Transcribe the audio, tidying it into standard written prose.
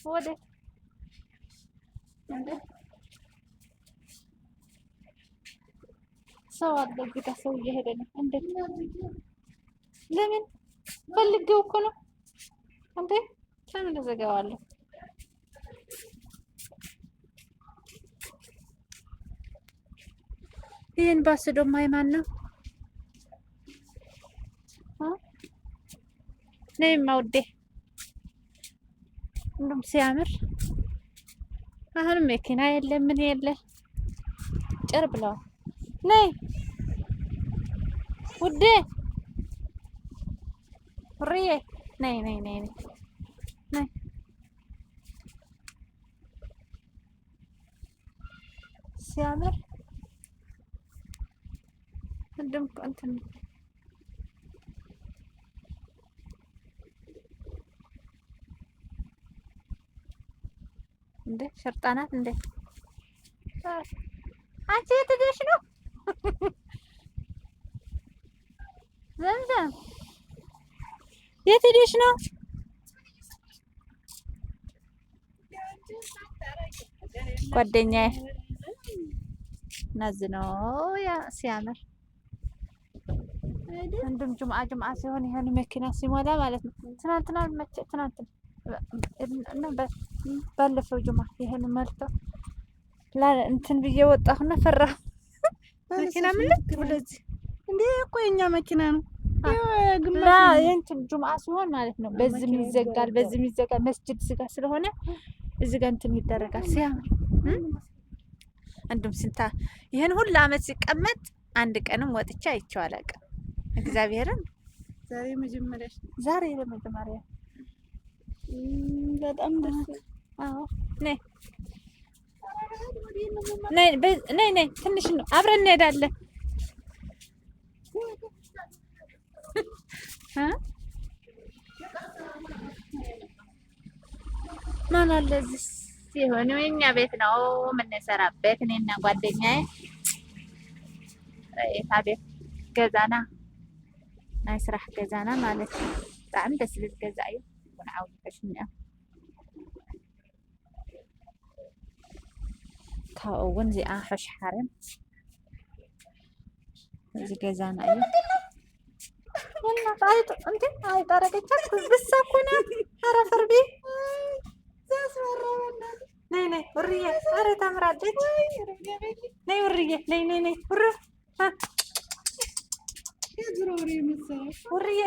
ወደ እንደ ሰው አለ እዚህ ጋር ሰው እየሄደ ነው። እንዴት ለምን ፈልጌው እኮ ነው እንዴ? ለምን እዘጋዋለሁ? ይህን ባስ ደግሞ የማን ነው? ነይማ ውዴ፣ እንደውም ሲያምር። አሁንም መኪና የለ ምን የለ ጭር ብለዋል። ነይ ውዴ፣ ሁርዬ፣ ነይ ነይ ነይ ነይ። ሲያምር እንደውም እንትን እንደ ሸርጣ ናት እንደ አንቺ የት ሄደሽ ነው? ዘምዘም የት ሄደሽ ነው? ጓደኛዬ ናዝ ነው ያ ሲያምር። እንድም ጁምአ ጁምአ ሲሆን ይሄን መኪና ሲሞላ ማለት ነው። ትናንትና መቼ ትናንትና እና ባለፈው ጁምአ ይሄን መልቶ እንትን ብዬ ወጣሁና ፈራሁ። መኪና ምን ልክ ብለዚህ እንዴ እኮ የኛ መኪና ነው። ላ የእንትን ጁምአ ሲሆን ማለት ነው። በዚህም ይዘጋል፣ በዚህም ይዘጋል። መስጅድ ስጋ ስለሆነ እዚህ ጋር እንትን ይደረጋል። ሲያምር እንዱም ስንታ ይሄን ሁሉ አመት ሲቀመጥ አንድ ቀንም ወጥቼ አይቼው አላውቅም። እግዚአብሔርን ዛሬ መጀመሪያሽ? ዛሬ ለመጀመሪያ። በጣም ደስ አዎ፣ ነይ ነይ ነይ ነይ፣ ትንሽ ነው አብረን እንሄዳለን። ማን አለ እዚህ? ሲሆን የኛ ቤት ነው የምንሰራበት፣ እኔና ጓደኛዬ ቤት ገዛና ናይ ስራሕ ገዛና ማለት እዩ። ብጣዕሚ ደስ ዝብል ገዛ እዩ። እውን ዓብዪ ሕሽ እኒአ። ካብኡ እውን እዚኣ ሕሽ ሓርም እዚ ገዛና እዩ። አይጥ እንዴ አይጥ አደረገቻት። ብሳ እኮ ናት። ኧረ ፍርቢ ነይ ነይ ውርዬ፣ ኧረ ታምራለች። ነይ ውርዬ፣ ነይ ነይ ነይ ውር ውርዬ።